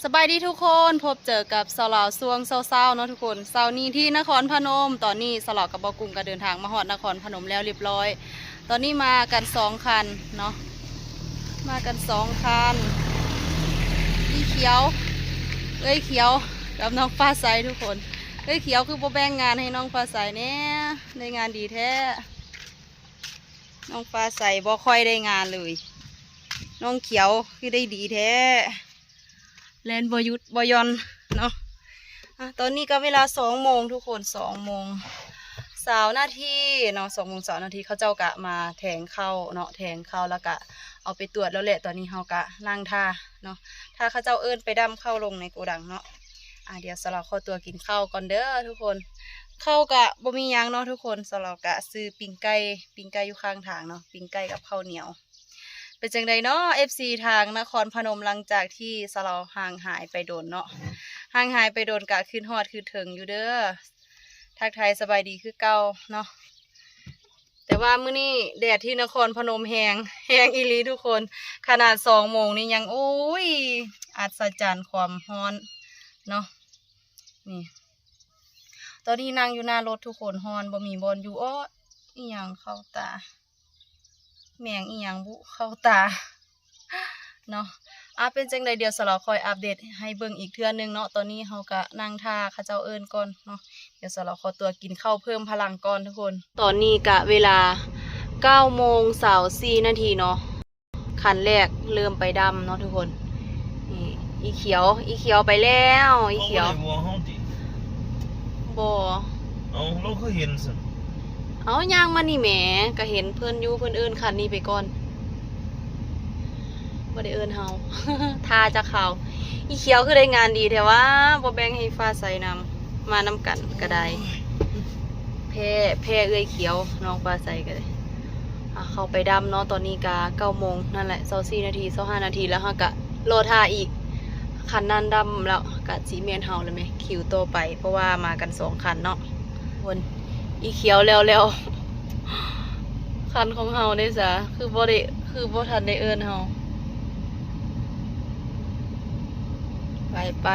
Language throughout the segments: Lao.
ສະບາຍດີທຸກຄົນ, ພົບເຈີກັບສາວລາວຊ່ວງເຊົ້າໆເນາະທຸກຄົນ. ເຊົ້ານີ້ທີ່ນະຄອນພະນົມ, ຕອນນີ້ສາວລາວກັບບ່າວກຸ້ງກໍເດີນທາງມາຮອດນະຄອນພະນົມແລ້ວຮຽບຮ້ອຍ. ຕອນນີ້ມາກັນສອງຄັນເນາະ, ມາກັນສອງຄັນ. ອີ່ຂຽວ, ເອື້ອຍຂຽວກັບນ້ອງຟ້າໃສທຸກຄົນ. ເອື້ອຍຂຽວຄືບໍ່ແບ່ງງານໃຫ້ນ້ອງຟ້າໃສແດ່? ໄດ້ງານດີແທ້. ນ້ອງຟ້າໃສບໍ່ຄ່ອຍໄດ້ງານເລີຍ. ນ້ອງຂຽວຄືໄດ້ດີແທ້. ແລ່ນບໍ່ຢຸດບໍ່ຢ່ອນເນາະ. ອາ ຕອນນີ້ກໍເວລາສອງໂມງທຸກຄົນ, ສອງໂມງຊາວນາທີເນາະ, ສອງໂມງຊາວນາທີ. ເຂົາເຈົ້າກະມາແທງເຂົ້າເນາະ, ແທງເຂົ້າແລ້ວກະເອົາໄປຕວດແລ້ວແຫຼະ. ຕອນນີ້ເຮົາກະນັ່ງຖ້າເນາະ, ຖ້າເຂົາເຈົ້າເອີ້ນໄປດຳເຂົ້າລົງໃນໂກດັງເນາະ. ອາ ດຽວສາວລາວຂໍຕົວກິນເຂົ້າກ່ອນເດີທຸກຄົນ. ເຂົ້າກະບໍ່ມີຫຍັງເນາະທຸກຄົນ, ສາວລາວກະຊື້ປີ້ງໄກ່, ປີ້ງໄກ່ຢູ່ຂ້າງທາງເນາະ, ປີ້ງໄກ່ກັບເຂົ້າໜຽວ. ເປັນຈັ່ງໃດເນາະ ເອັຟຊີ ທາງນະຄອນພະນົມ, ຫຼັງຈາກທີ່ສາວລາວຫ່າງຫາຍໄປດົນເນາະ, ຫ່າງຫາຍໄປດົນກະຄິດຮອດຄິດເຖິງຢູ່ເດີ. ທັກທາຍສະບາຍດີຄືເກົ່າເນາະ. ແຕ່ວ່າມື້ນີ້ແດດທີ່ນະຄອນພະນົມແຮງ, ແຮງອີ່ຫຼີທຸກຄົນ. ຂະໜາດສອງໂມງນີ້ຍັງ, ໂອ້ຍ ອັດສະຈັນຄວາມຮ້ອນເນາະ. ນີ້ ຕອນນີ້ນັ່ງຢູ່ໜ້າລົດທຸກຄົນ, ຮ້ອນ ບໍ່ມີບ່ອນຢູ່. ໂອ້ ອີ່ຫຍັງເຂົ້າຕາ? ແມງອີ່ຫຍັງບຸເຂົ້າຕາເນາະ. ອາ ເປັນຈັ່ງໃດ ດຽວສາວລາວຄ່ອຍອັບເດດໃຫ້ເບິ່ງອີກເທື່ອໜຶ່ງເນາະ. ຕອນນີ້ເຮົາກະນັ່ງຖ້າເຂົາເຈົ້າເອີ້ນກ່ອນເນາະ. ດຽວສາວລາວຂໍຕົວກິນເຂົ້າເພີ່ມພະລັງກ່ອນທຸກຄົນ. ຕອນນີ້ກະເວລາເກົ້າໂມງຊາວສີ່ນາທີເນາະ. ຄັນແລກເລີ່ມໄປດຳເນາະທຸກຄົນ. ນີ້ ອີ່ຂຽວ, ອີ່ຂຽວໄປແລ້ວ, ອີ່ຂຽວ. ເອົາ ບໍ່ໄດ້ຫົວເຮົາຕິ? ບໍ່. ເອົາ ລາວຄືເຫັນຊັ້ນ? ເອົາ ຍ່າງມານີ້ແໝ, ກະເຫັນເພິ່ນຢູ່, ເພິ່ນເອີ້ນຄັນນີ້ໄປກ່ອນ, ບໍ່ໄດ້ເອີ້ນເຮົາ. ຖ້າຈັກຄາວ. ອີ່ຂຽວຄືໄດ້ງານດີແທ້ຫວາ, ບໍ່ແບ່ງໃຫ້ຟ້າໃສນຳ, ມານຳກັນກະໄດ້. ໂອ້ຍ ແພ້, ແພ້ເອື້ອຍຂຽວ, ນ້ອງຟ້າໃສກະໄດ້. ອ່າ ເຂົ້າໄປດຳເນາະ. ຕອນນີ້ກະເກົ້າໂມງນັ້ນແຫຼະ, ຊາວສີ່ນາທີ, ຊາວຫ້ານາທີ, ແລ້ວເຮົາກະລໍຖ້າອີກ. ຄັນນັ້ນດຳແລ້ວກະຊິແມ່ນເຮົາແລ້ວແມ, ຄິວຕໍ່ໄປ, ເພາະວ່າມາກັນສອງຄັນເນາະ. ຄົນ ອີ່ຂຽວແລ້ວແລ້ວ. ຄັນຂອງເຮົາເດ້ສະ, ຄືບໍ່ໄດ້, ຄືບໍ່ທັນໄດ້ເອີ້ນເຮົາ. ໄປ, ໄປ.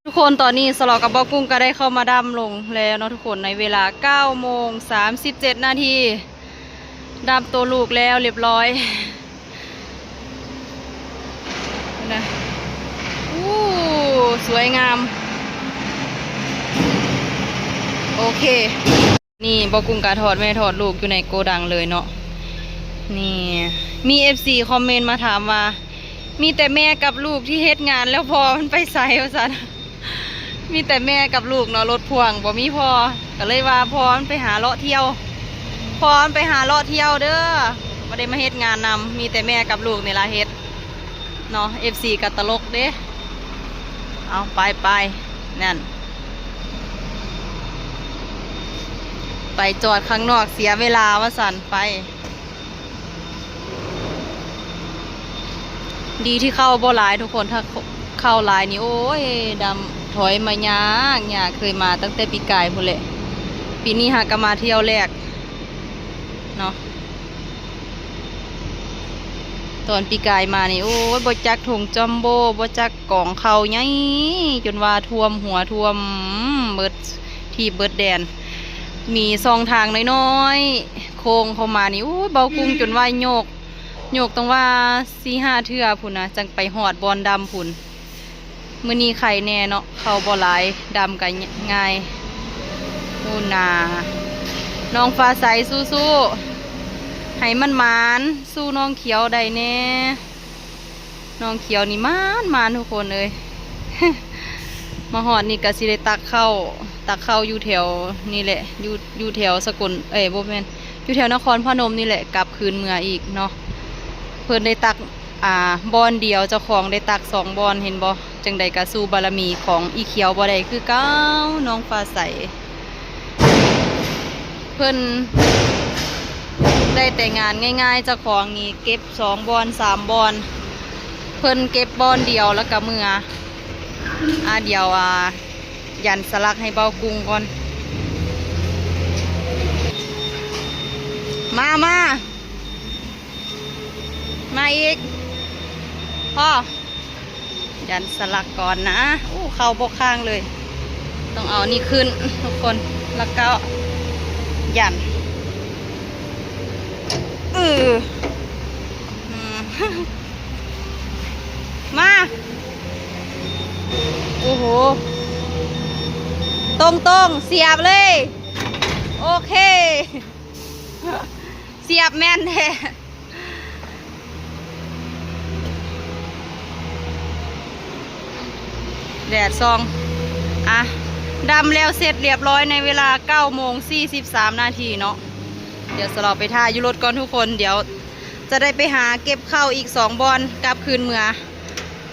ທຸກຄົນ, ຕອນນີ້ສາວລາວກັບບ່າວກຸ້ງກໍໄດ້ເຂົ້າມາດຳລົງແລ້ວເນາະທຸກຄົນ, ໃນເວລາເກົ້າໂມງສາມສິບເຈັດນາທີ. ດຳໂຕລູກແລ້ວລຽບຮ້ອຍນະ. ອູ້ ສວຍງາມ. ໂອເຄ. ນີ້ບ່າວກຸ້ງກະຖອດແມ່ຖອດລູກຢູ່ໃນໂກດັງເລີຍເນາະ. ນີ້ ມີເອັຟຊີຄອມເມັນມາຖາມວ່າ ມີແຕ່ແມ່ກັບລູກທີ່ເຮັດງານ ແລ້ວພໍ່ມັນໄປໃສ ວ່າຊັ້ນ. ມີແຕ່ແມ່ກັບລູກເນາະ, ລົດພ່ວງບໍ່ມີພໍ່, ກໍເລີຍວ່າພໍ່ມັນໄປຫາເລາະທ່ຽວ, ພໍ່ມັນໄປຫາເລາະທ່ຽວເດີ, ບໍ່ໄດ້ມາເຮັດງານນຳ, ມີແຕ່ແມ່ກັບລູກນີ້ລະເຮັດ. ເນາະ ເອັຟຊີ ກໍຕະຫຼົກເດ້. ເອົາ ໄປ ໄປ ນັ້ນ ໄປຈອດຂ້າງນອກເສຍເວລາວ່າຊັ້ນ. ໄປ ດີທີ່ເຂົ້າບໍ່ຫຼາຍທຸກຄົນ, ຖ້າເຂົ້າຫຼາຍນີ້ ໂອ້ຍ ດຳ ຖອຍມາຍາກຍາກ, ເຄີຍມາຕັ້ງແຕ່ປີກາຍພຸ້ນແຫຼະ, ປີນີ້ຫາກະມາທ່ຽວແລກເນາະ. ຕອນປີກາຍມານີ້ ໂອ້ຍ ບໍ່ຈັກຖົງຈັມໂບ້ ບໍ່ຈັກກອງເຂົ້າໃຫຍ່ ຈົນວ່າຖ້ວມຫົວ ຖ້ວມເບິດທີ່ເບິດແດນ. ມີຊ່ອງທາງນ້ອຍໆ ໂຄ້ງເຂົ້າມານີ້ ໂອ້ຍ ເບົາກຸ້ງຈົນວ່າໂຍກ ໂຍກຕ້ອງວ່າສີ່ຫ້າເທື່ອພຸ້ນນະ ຈັ່ງໄປຮອດບ່ອນດຳພຸ້ນ. ມື້ນີ້ໄຄແດ່ເນາະ ເຂົ້າບໍ່ຫຼາຍ ດຳກໍງ່າຍ. ໂອ້ນາ ນ້ອງຟ້າໃສສູ້ໆ ໃຫ້ມັນໝານ ສູ້ນ້ອງຂຽວໄດ້ແດ່. ນ້ອງຂຽວນີ້ໝານໆ ທຸກຄົນເອີຍ. ມາຮອດນີ້ກໍຊິໄດ້ຕັກເຂົ້າ ຕັກເຂົ້າຢູ່ແຖວນີ້ແຫຼະ ຢູ່ ຢູ່ແຖວສະກົນ ເອີຍ ບໍ່ແມ່ນ ຢູ່ແຖວນະຄອນພະນົມນີ້ແຫຼະ ກັບຄືນເມືອອີກເນາະ. ເພິ່ນໄດ້ຕັກ ອ່າ ບ່ອນດຽວ ເຈົ້າຂອງໄດ້ຕັກສອງບ່ອນ ເຫັນບໍ່? ຈັ່ງໃດກໍສູ້ບາລະມີຂອງອີ່ຂຽວບໍ່ໄດ້ຄືເກົ່າ ນ້ອງຟ້າໃສ. ເພິ່ນໄດ້ແຕ່ງານງ່າຍໆ ເຈົ້າຂອງນີ້ເກັບສອງບ່ອນ ສາມບ່ອນ ເພິ່ນເກັບບ່ອນດຽວແລ້ວກໍເມືອ. ອາ ດຽວ ອາ ຢັນສະຫຼັກໃຫ້ເບົາກຸ້ງກ່ອນ. ມາ ມາ. ມາອີກ ພໍ ຢັນສະຫຼັກກ່ອນນະ. ໂອ້ ເຂົ້າບໍ່ຄ້າງເລີຍ ຕ້ອງເອົານີ້ຂຶ້ນທຸກຄົນ ແລ້ວກໍຢັນ ເອີ ອືມ ມາ ໂອ້ໂຫ ຕົງໆ ສຽບເລີຍ ໂອເຄ ສຽບແມ່ນແທ້. ແດດສ່ອງ ອ່ະ ດຳແລ້ວເສັດລຽບຮ້ອຍໃນເວລາເກົ້າໂມງສີ່ສິບສາມນາທີເນາະ. ດຽວສະເລາະໄປຖ້າຢູ່ລົດກ່ອນທຸກຄົນ ດຽວຈະໄດ້ໄປຫາເກັບເຂົ້າອີກສອງບ່ອນ ກັບຄືນເມືອ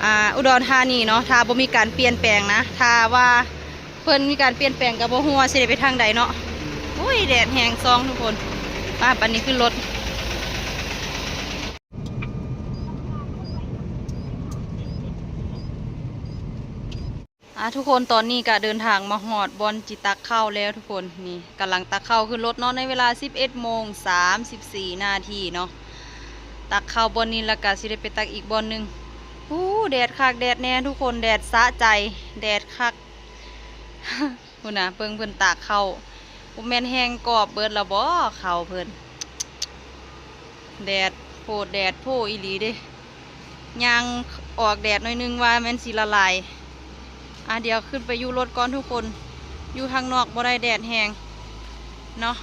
ອ່າ ອຸດອນທານີເນາະ ຖ້າບໍ່ມີການປ່ຽນແປງນະ ຖ້າວ່າ ເພິ່ນມີການປ່ຽນແປງກໍບໍ່ຮູ້ວ່າຊິໄດ້ໄປທາງໃດເນາະ. ໂອ້ຍ ແດດແຮງຊອງທຸກຄົນ ໄປ ບັດນີ້ຂຶ້ນລົດ. ອ່າ ທຸກຄົນ ຕອນນີ້ກໍເດີນທາງມາຮອດບ່ອນຈິຕັກເຂົ້າແລ້ວທຸກຄົນ. ນີ້ ກຳລັງຕັກເຂົ້າຂຶ້ນລົດເນາະ ໃນເວລາສິບເອັດໂມງສາມສິບສີ່ນາທີເນາະ. ຕັກເຂົ້າບ່ອນນີ້ ແລ້ວກໍຊິໄດ້ໄປຕັກອີກບ່ອນໜຶ່ງ. ໂອ້ ແດດຄັກແດດແນ່ທຸກຄົນ ແດດສະໃຈ ແດດຄັກ. ພຸ້ນນະ ເບິ່ງເພິ່ນຕາກເຂົ້າ ບໍ່ແມ່ນແຫ້ງກອບເບິດລະບໍເຂົ້າເພິ່ນ. ແດດໂພດແດດໂພອີ່ຫຼີເດ້ ຍ່າງອອກແດດໜ້ອຍໜຶ່ງວ່າແມ່ນຊິລະລາຍ. ອ່າ ດຽວຂຶ້ນໄປຢູ່ລົດກ່ອນທຸກຄົນ ຢູ່ທາງນອກບໍ່ໄດ້ ແດດແຮງເນາະ.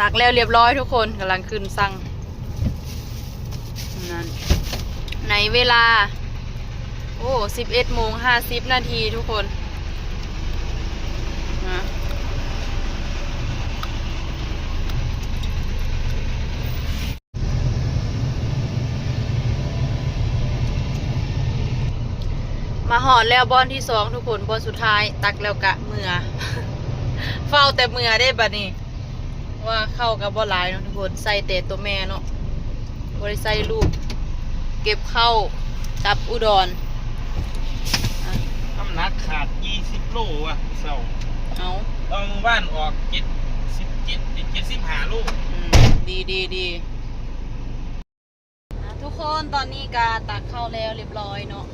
ຕັກແລ້ວລຽບຮ້ອຍທຸກຄົນ ກຳລັງຂຶ້ນຊັງນັ້ນ ໃນເວລາ ໂອ້ ສິບເອັດໂມງຫ້າສິບນາທີທຸກຄົນນະ. ມາຮອດແລ້ວບ່ອນທີສອງທຸກຄົນ ບ່ອນສຸດທ້າຍ ຕັກແລ້ວກະເມືອ ຟ້າວແຕ່ເມືອເດ້ບັດນີ້. ວ່າເຂົ້າກໍບໍ່ຫຼາຍເນາະທຸກຄົນ ໃສ່ແຕ່ຕົວແມ່ເນາະ ບໍ່ໄດ້ໃສ່ລູກ. ເກັບເຂົ້າກັບອຸດອນ ອ່ະ ນ້ຳໜັກຂາດຊາວໂລວ່ະ ເຊົ້າ ເອົາ ເອົາ ມື້ວານອອກເຈັດສິບເຈັດ ເຈັດສິບຫ້າໂລ. ອືມ ດີ ດີ ດີ. ອ່າ ທຸກຄົນ ຕອນນີ້ກະຕັກເຂົ້າແລ້ວລຽບຮ້ອຍເນາະ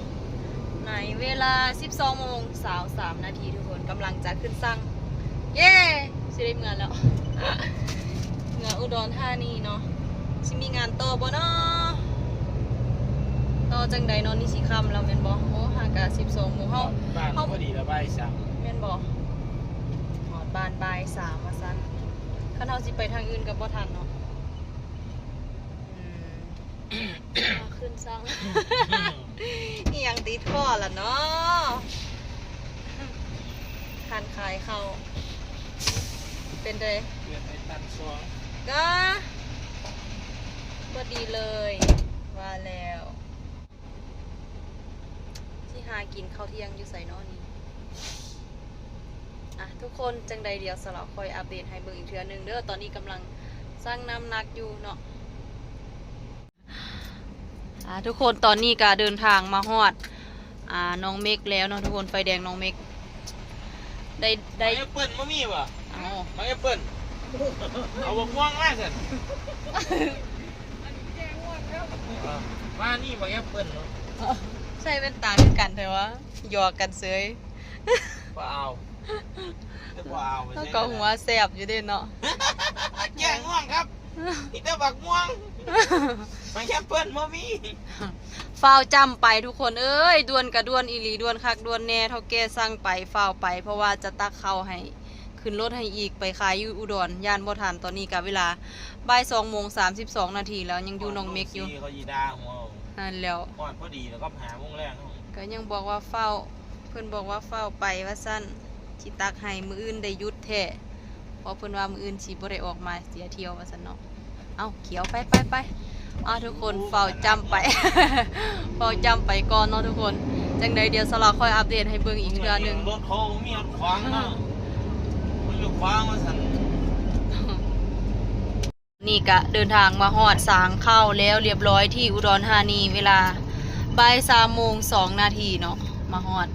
ໃນເວລາສິບສອງໂມງຊາວສາມນາທີ ທຸກຄົນ ກຳລັງຈະຂຶ້ນຊັງ. ເຢ້ ຊິໄດ້ເມືອແລ້ວ ເມືອອຸດອນທານີເນາະ. ຊິມີງານຕໍ່ບໍ່ເນາະ ຕໍ່ຈັ່ງໃດເນາະ? ນີ້ຊິຄ່ຳແລ້ວແມ່ນບໍ່? ໂອ້ ຫາກະສິບສອງໂມງ ເຮົາ ຮອດບ້ານ ເຮົາ ພໍດີລະບ່າຍສາມ ແມ່ນບໍ່? ຮອດບ້ານບ່າຍສາມວ່າຊັ້ນ ຄັນເຮົາຊິໄປທາງອື່ນກໍບໍ່ທັນເນາະ. ອືມ ຂຶ້ນຊ່ອງ ອີ່ຫຍັງຕິດຄໍລະເນາະ? ຮ້ານຂາຍເຂົ້າ ເປັນໃດ? ເດືອນໃນຕັນສອງ ກະບໍ່ດີເລີຍ ວ່າແລ້ວ. ຊິຫາກິນເຂົ້າທ່ຽງຢູ່ໃສເນາະນີ້? ອ່ະ ທຸກຄົນ ຈັ່ງໃດດຽວສາວລາວຄ່ອຍອັບເດດໃຫ້ເບິ່ງອີກເທື່ອໜຶ່ງເດີ. ຕອນນີ້ກຳລັງຊັ່ງນ້ຳໜັກຢູ່ເນາະ. ອ່າ ທຸກຄົນ ຕອນນີ້ກະເດີນທາງມາຮອດ ອ່າ ໜອງເມັກແລ້ວເນາະທຸກຄົນ. ໄຟແດງໜອງເມັກ ໄດ້ ໄດ້ ບັກແອບເປິ້ນບໍ່ມີບໍ່? ເອົາ ບັກແອບເປິ້ນ ເອົາບັກມ່ວງມາຊັ້ນ. ມານີ້ບັກແອບເປິ້ນເນາະ. ໃສ່ແວ່ນຕາຄືກັນແທ້ວະ ຫຍອກກັນເສີຍ. ບໍ່ເອົາ ແຕ່ບໍ່ເອົາ ເຮົາກໍຫົວແຊບຢູ່ເດ້ເນາະ. ແກ້ງ່ວງຄັບ ມີແຕ່ບັກມ່ວງ ບັກແອບເປິ້ນບໍ່ມີ. ຟ້າວຈ້ຳໄປທຸກຄົນເອີຍ ດ່ວນກະດ່ວນອີ່ຫຼີ ດ່ວນຄັກດ່ວນແນ່. ເຖົ້າແກ່ສັ່ງໄປ ຟ້າວໄປ ເພາະວ່າຈະຕັກເຂົ້າໃຫ້ຂຶ້ນລົດໃຫ້ອີກ ໄປຂາຍຢູ່ອຸດອນ ຢ້ານບໍ່ທັນ. ຕອນນີ້ກະເວລາບ່າຍສອງໂມງສາມສິບສອງນາທີແລ້ວ ຍັງຢູ່ໜອງເມັກຢູ່. ເຂົາຊິດ່າຫົວ ນັ້ນແຫຼ້ວ ຮອດພໍດີແລ້ວກໍຫ້າໂມງແລງ ກໍຍັງບອກວ່າຟ້າວ ເພິ່ນບອກວ່າຟ້າວໄປວ່າຊັ້ນ ຊິຕັກໃຫ້ມື້ອື່ນໄດ້ຢຸດແທ້ ເພາະເພິ່ນວ່າມື້ອື່ນຊິບໍ່ໄດ້ອອກມາເສຍທ່ຽວວ່າຊັ້ນເນາະ. ເອົ້າ ຂຽວ ໄປ ໄປ ໄປ. ເອົາ ທຸກຄົນ ຟ້າວຈ້ຳໄປ ຟ້າວຈ້ຳໄປກ່ອນເນາະທຸກຄົນ. ຈັ່ງໃດດຽວສາວລາວຄ່ອຍອັບເດດໃຫ້ເບິ່ງອີກເທື່ອໜຶ່ງ. ລົດເຂົາມີຮອດຂວາງນະ ມັນຢູ່ຂວາງວ່າຊັ້ນ. ນີ້ກະເດີນທາງມາຮອດສາງເຂົ້າແລ້ວລຽບຮ້ອຍທີ່ອຸດອນທານີ ເວລາບ່າຍສາມໂມງສອງນາທີເນາະ ມາຮອດ.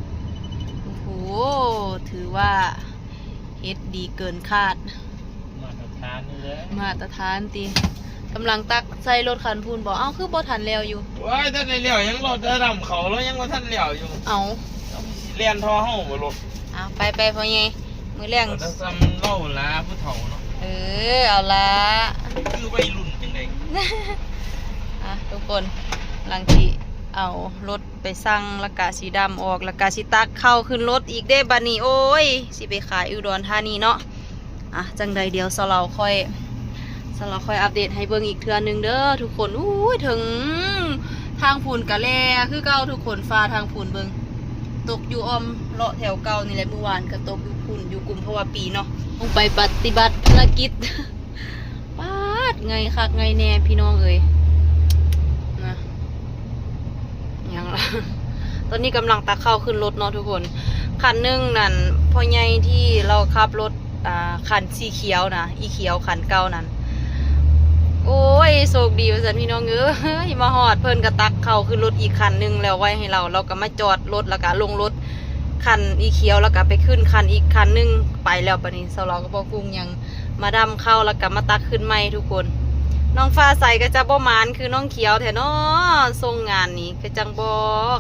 ໂອ້ໂຫ ຖືວ່າເຮັດດີເກີນຄາດ ມາດຕະຖານເລີຍ ມາດຕະຖານຕິ. ກຳລັງຕັກໃສ່ລົດຄັນພຸ້ນບໍ? ເອົ້າ ຄືບໍ່ທັນແລ້ວຢູ່? ໂອ້ຍ ທັນໄດ້ແລ້ວຫຍັງ ລົດດຳເຂົາ ລາວຍັງບໍ່ທັນແລ້ວຢູ່. ເອົ້າ ແລ່ນທໍ່ເຮົາບໍ່ລົດ? ເອົາ ໄປໆ ພໍ່ໃຫຍ່ ມື້ແລງ ກໍຊໍ່າລາວລະ ຜູ້ເຖົ້າເນາະ. ເອີ ເອົາລະ ຄືໄວລຸ້ນຈັ່ງໃດ. ອ່ະ ທຸກຄົນ ຫຼັງທີ່ເອົາລົດໄປຊັ່ງ ແລ້ວກະຊິດຳອອກ ແລ້ວກະຊິຕັກເຂົ້າຂຶ້ນລົດອີກເດ້ບາດນີ້. ໂອ້ຍ ຊິໄປຂາຍອຸດອນທານີເນາະ. ອ່ະ ຈັ່ງໃດດຽວສາວລາວຄ່ອຍ ສາວລາວຄ່ອຍອັບເດດໃຫ້ເບິ່ງອີກເທື່ອໜຶ່ງເດີທຸກຄົນ. ອູ້ຍ ເທິງທາງພຸ້ນກະແລຄືເກົ່າທຸກຄົນ ຟ້າທາງພຸ້ນເບິ່ງ ຕົກຢູ່ອ້ອມເລາະແຖວເກົ່ານີ້ແຫຼະ. ມື້ວານກະຕົກຢູ່ພຸ້ນ ຢູ່ກຸມພະວາປີເນາະ ລົງໄປປະຕິບັດພາລະກິດ. ປາດ ໄງຄັກໄງແນ່ພີ່ນ້ອງເອີຍ ນະ ຫຍັງລະ. ຕອນນີ້ກຳລັງຕັກເຂົ້າຂຶ້ນລົດເນາະທຸກຄົນ. ຄັນໜຶ່ງນັ້ນ ພໍ່ໃຫຍ່ທີ່ລາວຂັບລົດ ອ່າ ຄັນສີຂຽວນະ ອີຂຽວຄັນເກົ່ານັ້ນ. ໂອ້ຍ ໂຊກດີວ່າຊັ້ນພີ່ນ້ອງເອີຍ ມາຮອດເພິ່ນກະຕັກເຂົ້າຂຶ້ນລົດອີກຄັນໜຶ່ງ ແລ້ວໄວ້ໃຫ້ລາວ ລາວກະມາຈອດລົດ ແລ້ວກະລົງລົດຄັນອີຂຽວ ແລ້ວກະໄປຂຶ້ນຄັນອີກຄັນໜຶ່ງ ໄປແລ້ວ. ບາດນີ້ສາວລາວກັບພໍ່ກຸ້ງຍັງມາດຳເຂົ້າ ແລ້ວກະມາຕັກຂຶ້ນໃໝ່ທຸກຄົນ. ນ້ອງຟ້າໃສກະຈະບໍ່ໝານຄືນ້ອງຂຽວແທ້ເນາະ ສົ່ງງານນີ້ກະຈັ່ງບໍ່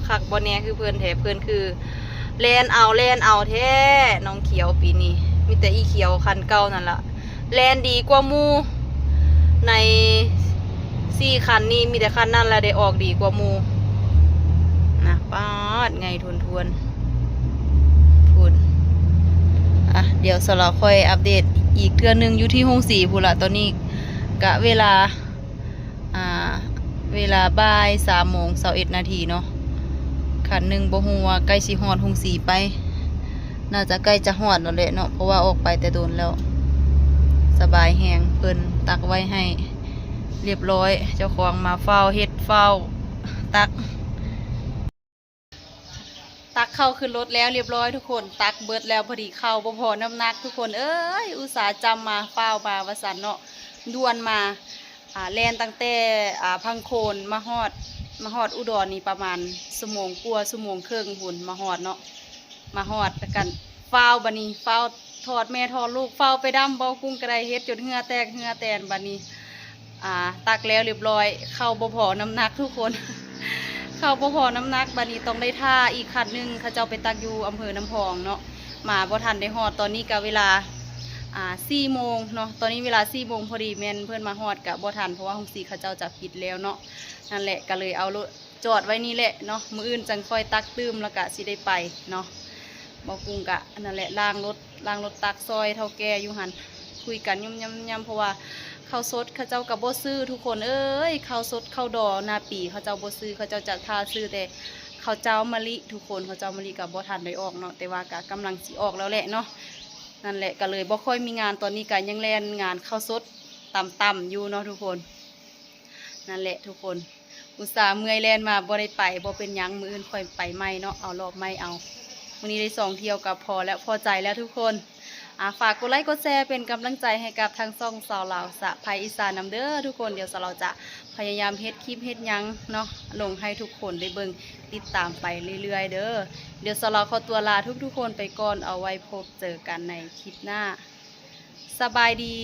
ຄັກບໍ່ແນ່ຄືເພິ່ນແທ້. ເພິ່ນຄື ແລ່ນເອົາ ແລ່ນເອົາແທ້ ນ້ອງຂຽວປີນີ້ ມີແຕ່ອີຂຽວຄັນເກົ່ານັ້ນລະ ແລ່ນດີກວ່າໝູ່. ໃນສີ່ຄັນນີ້ ມີແຕ່ຄັນນັ້ນລະໄດ້ອອກດີກວ່າໝູ່ນະ. ປາດ ໃຫຍ່ທົວນໆ ພຸ້ນ. ອ່ະ ດຽວສາວລາວຄ່ອຍອັບເດດອີກເທື່ອໜຶ່ງຢູ່ທີ່ໂຮງສີພຸ້ນລະ. ຕອນນີ້ກະເວລາ ອ່າ ເວລາບ່າຍສາມໂມງຊາວເອັດນາທີເນາະ. ຄັນໜຶ່ງບໍ່ຮູ້ວ່າໃກ້ຊິຮອດໂຮງສີໄປ ໜ້າຈະໃກ້ຈະຮອດແລ້ວແຫຼະເນາະ ເພາະວ່າອອກໄປແຕ່ດົນແລ້ວ. ສະບາຍແຮງ ເພິ່ນຕັກໄວ້ໃຫ້ລຽບຮ້ອຍ ເຈົ້າຂອງມາຟ້າວເຮັດຟ້າວຕັກ. ຕັກເຂົ້າຂຶ້ນລົດແລ້ວລຽບຮ້ອຍທຸກຄົນ ຕັກເບິດແລ້ວ ພໍດີເຂົ້າບໍ່ພໍນ້ຳໜັກທຸກຄົນເອີຍ. ອຸດສ່າຈຳມາ ຟ້າວມາວ່າຊັ້ນເນາະ ດ່ວນມາ. ອ່າ ແລ່ນຕັ້ງແຕ່ ອ່າ ພັງໂຂນມາຮອດ ມາຮອດອຸດອນນີ້ປະມານຊົ່ວໂມງກວ່າ ຊົ່ວໂມງເຄິ່ງພຸ້ນ ມາຮອດເນາະ. ມາຮອດແລ້ວກັນ ຟ້າວບາດນີ້ ຟ້າວຖອດແມ່ຖອດລູກ ຟ້າວໄປດຳ ເບົາກຸ້ງກະໄດ້ເຮັດຈົນເຫື່ອແຕກເຫື່ອແຕນບາດນີ້. ອ່າ ຕັກແລ້ວລຽບຮ້ອຍ ເຂົ້າບໍ່ພໍນ້ຳໜັກທຸກຄົນ ເຂົ້າບໍ່ພໍນ້ຳໜັກ. ບາດນີ້ຕ້ອງໄດ້ຖ້າອີກຄັນໜຶ່ງ ເຂົາເຈົ້າໄປຕັກຢູ່ອຳເພີນ້ຳພອງເນາະ ມາບໍ່ທັນໄດ້ຮອດ. ຕອນນີ້ກະເວລາ ອ່າ ສີ່ໂມງເນາະ ຕອນນີ້ເວລາສີ່ໂມງພໍດີ ແມ່ນເພິ່ນມາຮອດກະບໍ່ທັນ ເພາະວ່າໂຮງສີເຂົາເຈົ້າຈະປິດແລ້ວເນາະ. ນັ້ນແຫຼະ ກະເລີຍເອົາລົດຈອດໄວ້ນີ້ແຫຼະເນາະ ມື້ອື່ນຈັ່ງຄ່ອຍຕັກຕື່ມ ແລ້ວກະຊິໄດ້ໄປເນາະ. ເບົາກຸ້ງກະນັ້ນແຫຼະ ລ້າງລົດ ລ້າງລົດຕັກຊ່ອຍເຖົ້າແກ່ຢູ່ຫັ້ນ ຄຸຍກັນຫຍຸ່ມໆ ເພາະວ່າເຂົ້າສົດເຂົາເຈົ້າກະບໍ່ຊື້ທຸກຄົນເອີຍ. ເຂົ້າສົດເຂົ້າດໍໜ້າປີເຂົາເຈົ້າບໍ່ຊື້ ເຂົາເຈົ້າຈະຖ້າຊື້ແຕ່ເຂົ້າເຈົ້າມະລິທຸກຄົນ. ເຂົ້າເຈົ້າມະລິກະບໍ່ທັນໄດ້ອອກເນາະ ແຕ່ວ່າກະກຳລັງຊິອອກແລ້ວແຫຼະເນາະ. ນັ້ນແຫຼະ ກະເລີຍບໍ່ຄ່ອຍມີງານ ຕອນນີ້ກະຍັງແລ່ນງານເຂົ້າສົດຕ່ຳໆຢູ່ເນາະທຸກຄົນ. ນັ້ນແຫຼະທຸກຄົນ ອຸດສ່າເມື່ອຍແລ່ນມາບໍ່ໄດ້ໄປ ບໍ່ເປັນຫຍັງ ມື້ອື່ນຄ່ອຍໄປໃໝ່ເນາະ ເອົາລອບໃໝ່ເອົາ. ມື້ນີ້ໄດ້ສອງທ່ຽວກະພໍແລ້ວ ພໍໃຈແລ້ວທຸກຄົນ. ອ່າ ຝາກກົດໄລກົດແຊເປັນກຳລັງໃຈໃຫ້ກັບທາງຊ່ອງສາວລາວສະໃພອີສານນຳເດີທຸກຄົນ. ດຽວສາວລາວຈະພະຍາຍາມເຮັດຄລິບເຮັດຫຍັງເນາະ ລົງໃຫ້ທຸກຄົນໄດ້ເບິ່ງ ຕິດຕາມໄປເລື້ອຍໆເດີ. ດຽວສາວລາວຂໍຕົວລາທຸກໆຄົນໄປກ່ອນ ເອົາໄວ້ພົບເຈີກັນໃນຄລິບໜ້າ. ສະບາຍດີ.